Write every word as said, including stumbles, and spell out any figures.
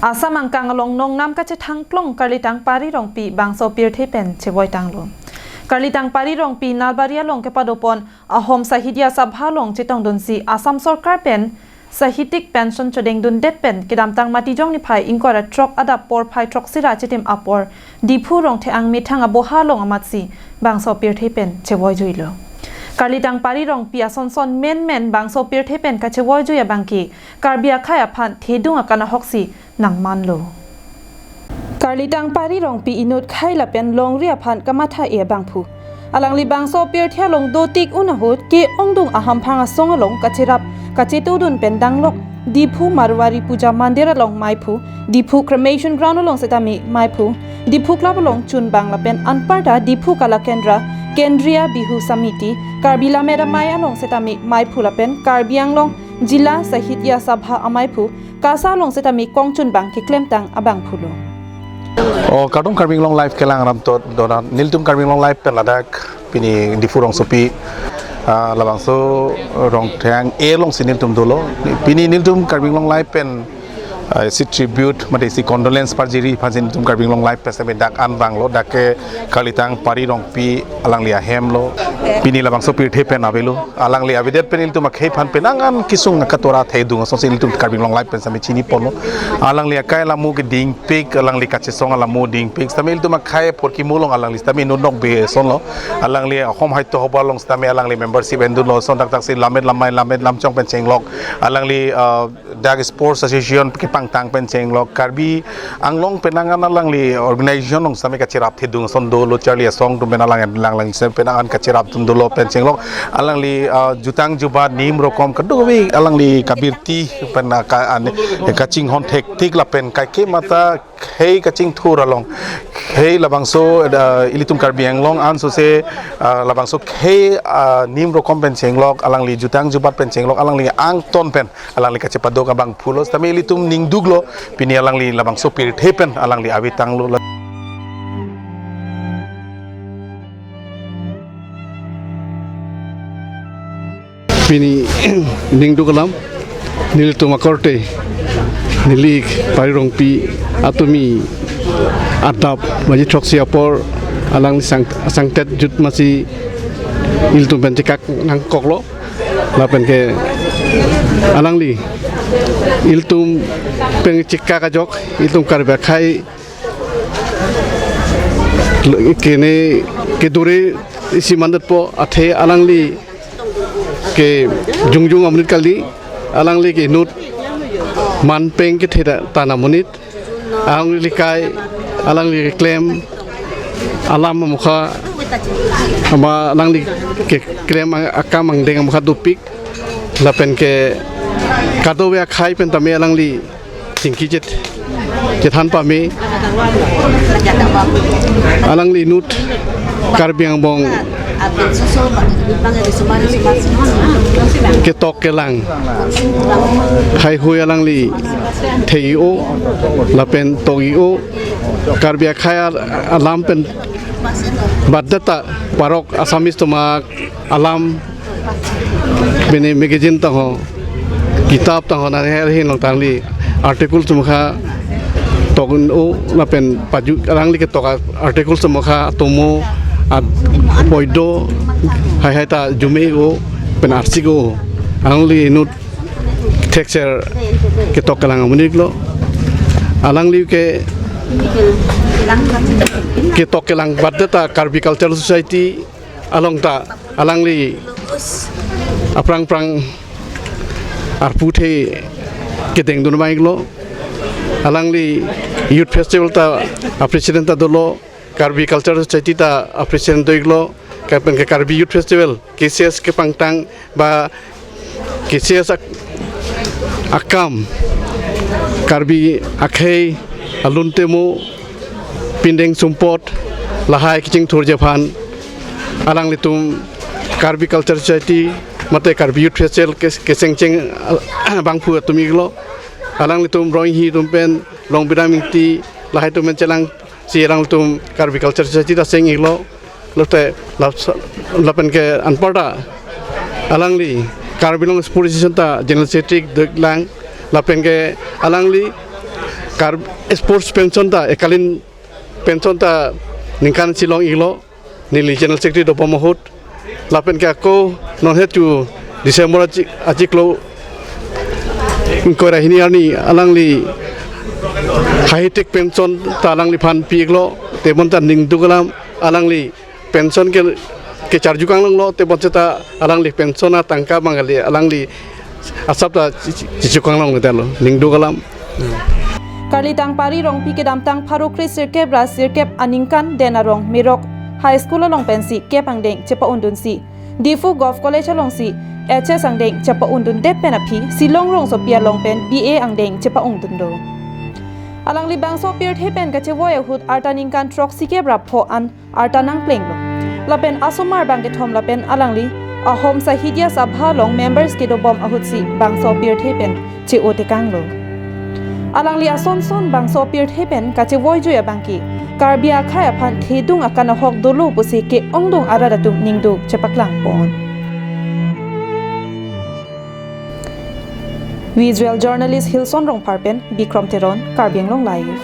Assam angkang along nongnam kachethangklong Karlitang Pari Rongpi bangso pirthe pen chevoitanglo. Karlitang Pari Rongpi Nalbari along kepadopon Ahom Sahitya Sabha along chetongdunsi Assam Sorkar pen Sahityik Pension chodengdundet pen kedamtang Matijong niphai ingkoi ra throk adap porphai throksi ra chitim apor Diphu Rongthek-ang methang aboha along amatsi bangso pirthe pen chevoijuilo. Karlitang Pari Rongpi asonson menmen bangso pirthe pen kachevoijui abangke Karbi akhei aphan thedung akan ahoksi nangmanlo. Karlitang Pari Rongpi inut khei lapen longri aphan kamatha-e abangphu. Alangli bangso pirthe along dotik un ahut ke-ongdung ahamphang asong along kacherap kachetudun pen danglok Diphu Marwari Puja Mandir along maiphu, Diphu Cremation Ground along setame maiphu, Diphu Club along chunbang lapen anparta Diphu Kala Kendra, Kendriya Bihu Samiti, Karbi Lammet Amei along setame maiphu lapen Karbi Anglong Jila Sahitya Sabha amaiphu KASA along setame kongchunbang keklemtang abangphulo. O kardom Karbi Anglong Live kelang aram to dona nelitum Karbi Anglong Live pen ladak pini Diphu rongsopi, ah, labangso Rongthek-ang alongsi nelitum dolo. Pini nelitum Karbi Anglong Live pen, ah, isi tribute mate isi condolence parjiri aphansi nelitum Karbi Anglong Live pen setame dak an vanglo, dak ke Karlitang Pari Rongpi alangli ahemlo. Pini labangso pirthe pen avelo. Alangli avedet pen ilitum akhei aphan penang an kesung katora thedung asonsi ilitum Karbi Anglong Live pen setame chiniponlo. Alangli akai alamo kedingpik, alangli kachesong alamo dingpik. Setame ilitum akhei apor kimulong alangli setame inut nokbe asonlo. Alangli Ahom Sahitya Sabha along setame alangli membership endunlo ason dakdaksi Lammet Lamei Lammet Lamchong pen chenglok. Alangli, ah, dak Sports Association kepangtang pen chenglok, Karbi Anglong penang an alangli organization along setame kacherap thedung ason dolo, charli asong atum pen alang lang lang setame penang an kacherapdun dolo pen chenglok. Alangli, ah, jutang jubat nim rokom kadokave alangli kabirti pen ka an kachinghon thektik lapen kaike mata khei kachingthur along khei labangso, ah, ilitum Karbi Anglong ansose, ah, labangso khei, ah, nim rokom pen chenglok, alangli jutang jubat pen chenglok, alangli angton pen alangli kachepadok abangphulo, setame ilitum ningduklo, pini alangli labangso pirthe pen alangli avetanglo. Pini ningduk alam, nelitum akorte, neli Pari Rongpi atumi adap baji throksi apor alangli sang, sangtet jut masi ilitum pen chekak nangkoklo. Lapen ke alangli ilitum pen chekak ajok, ilitum Karbi akhei kene kedure isi mandetpo, athe alangli ke jongjong amonit kali, alangli ke inut man pen kethe ta, tana monit. Alangli kai, alangli keklem alam amokha, ama alangli keklem akam angdeng amokha dopik. Lapen ke kadokave akhei pen tame alangli chingki chet, chethan pame. Alangli inut Karbi angbong ketok kelang, heihui alangli thei-o lapen tok-o, Karbi akhei alam pen baddeta parok Assamese atum alam pini magazine tangho, kitap tangho, nang her hin long tangli article atum kha tokun-o lapen paju alangli ketok article atum kha atomo at poido, haihai ta jume-o pen arsik-o. Alangli inut thekser ketok kelang amonit lo. Alangli ke ketok kelang baddeta Karbi Cultural Society along ta alangli aphrang phrang arpu the kedengdun mai lo. Alangli Youth Festival ta a president ta dolo, Karbi Cultural Society ta a president do-iklo, lapen ke Karbi Youth Festival K C S kepangtang ba K C S ak-, akam Karbi akhei alun temo pindeng sumpot lahai kachingthurji aphan alanglitum Karbi Culture Society mate Karbi Youth Festival kes-, kesengcheng, ah, bangphu atum iklo. Alanglitum Roinghi atum pen Longbidam Ingti lahai atum pen chelangsi alanglitum Karbi Culture Society ta seng-iklo. Lote lap-, lapen ke anparta alangli Karbi Anglong Sports Association ta General Secretary diklang, lapen ke alangli Kar sports pension ta ekalin pension ta ningkan isi long-iklo, neli General Secretary dobom ahut. Lapen ke ako non hetu December achik-, achiklo ingkoi ra hini arni alangli hahitik pension ta alangliphan pi-iklo, tebonta ningduk alam alangli pension ke, kecharju kanglonglo, tebon seta alangli pension atangka abang kali, alangli asap ta chi-, chi-, chichu kanglong detlo, ningduk alam. Karlitang Pari Rongpi kedamtang pharo kre sirkep ra sirkep aningkan Den Arong Merok High School along pensi kep angdeng chepa-undunsi, Diphu Govt College alongsi H S angdeng chepa-undundet pen aphi Shillong rongsopi along pen B A angdeng chepa-ungdunlo. Alangli bangso pirthe pen kachevoi ahut arta ningkan throksi kep ra pho an arta nangplenglo. Lapen asomar bang kethom lapen alangli Ahom Sahitya Sabha along members kedobom ahutsi bangso pirthe pen che-o tekanglo. Alangli ason son bangso pirthe pen kachevoijui abangke Karbi akhei aphan thedung akanghok dolo pusi ke-ongdung arat atum ningduk chepaklangpon. Visual journalist Hilson Rongphar pen Bikrom Teron, Karbi Anglong Live.